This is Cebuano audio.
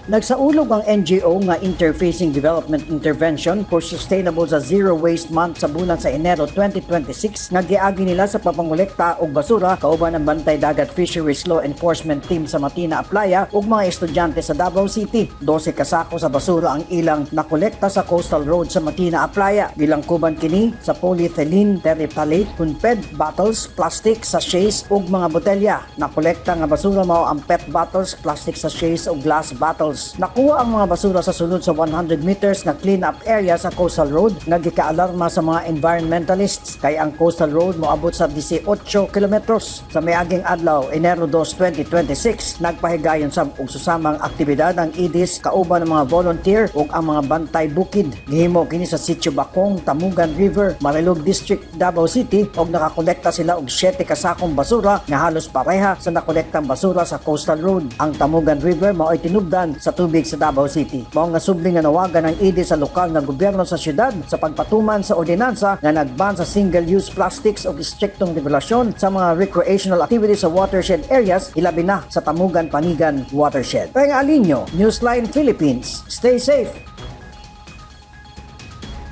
Nagsaulog ang NGO nga Interfacing Development Intervention for Sustainable sa Zero Waste Month sa bulan sa Enero 2026 nga giagi nila sa pagpangolekta og basura kauban ang Bantay Dagat Fisheries Law Enforcement Team sa Matina Aplaya ug mga estudyante sa Davao City. 12 ka sako sa basura ang ilang nakolekta sa Coastal Road sa Matina Aplaya. Gilangkuban kini sa polyethylene terephthalate, PET bottles, plastic sachets ug mga botelya. Nakolekta nga basura mao ang PET bottles, plastic sachets ug glass bottles. Nakuha ang mga basura sa sulod sa 100 meters nga clean up area sa Coastal Road nga gikaalarma sa mga environmentalists kay ang Coastal Road moabot sa 18 kilometros. Sa miaging adlaw, Enero 2, 2026, nagpahigayon sab og susamang aktibidad ang IDIS kauban ng mga volunteer ug ang mga bantay bukid. Gihimo kini sa Sitio Bakong, Tamugan River, Marilog District, Davao City ug nakakolekta sila og 7 ka sakong basura nga halos pareha sa nakolektang basura sa Coastal Road. Ang Tamugan River mao'y tinubdan sa tubig sa Davao City. Mao nga subli nga nawagan ang IDIS sa lokal nga gobyerno sa syudad sa pagpatuman sa ordinansa nga nagban sa single-use plastics ug istriktong regulasyon sa mga recreational activities sa watershed areas, ilabi na sa Tamugan Panigan Watershed. Peng Alinyo, Newsline Philippines. Stay safe.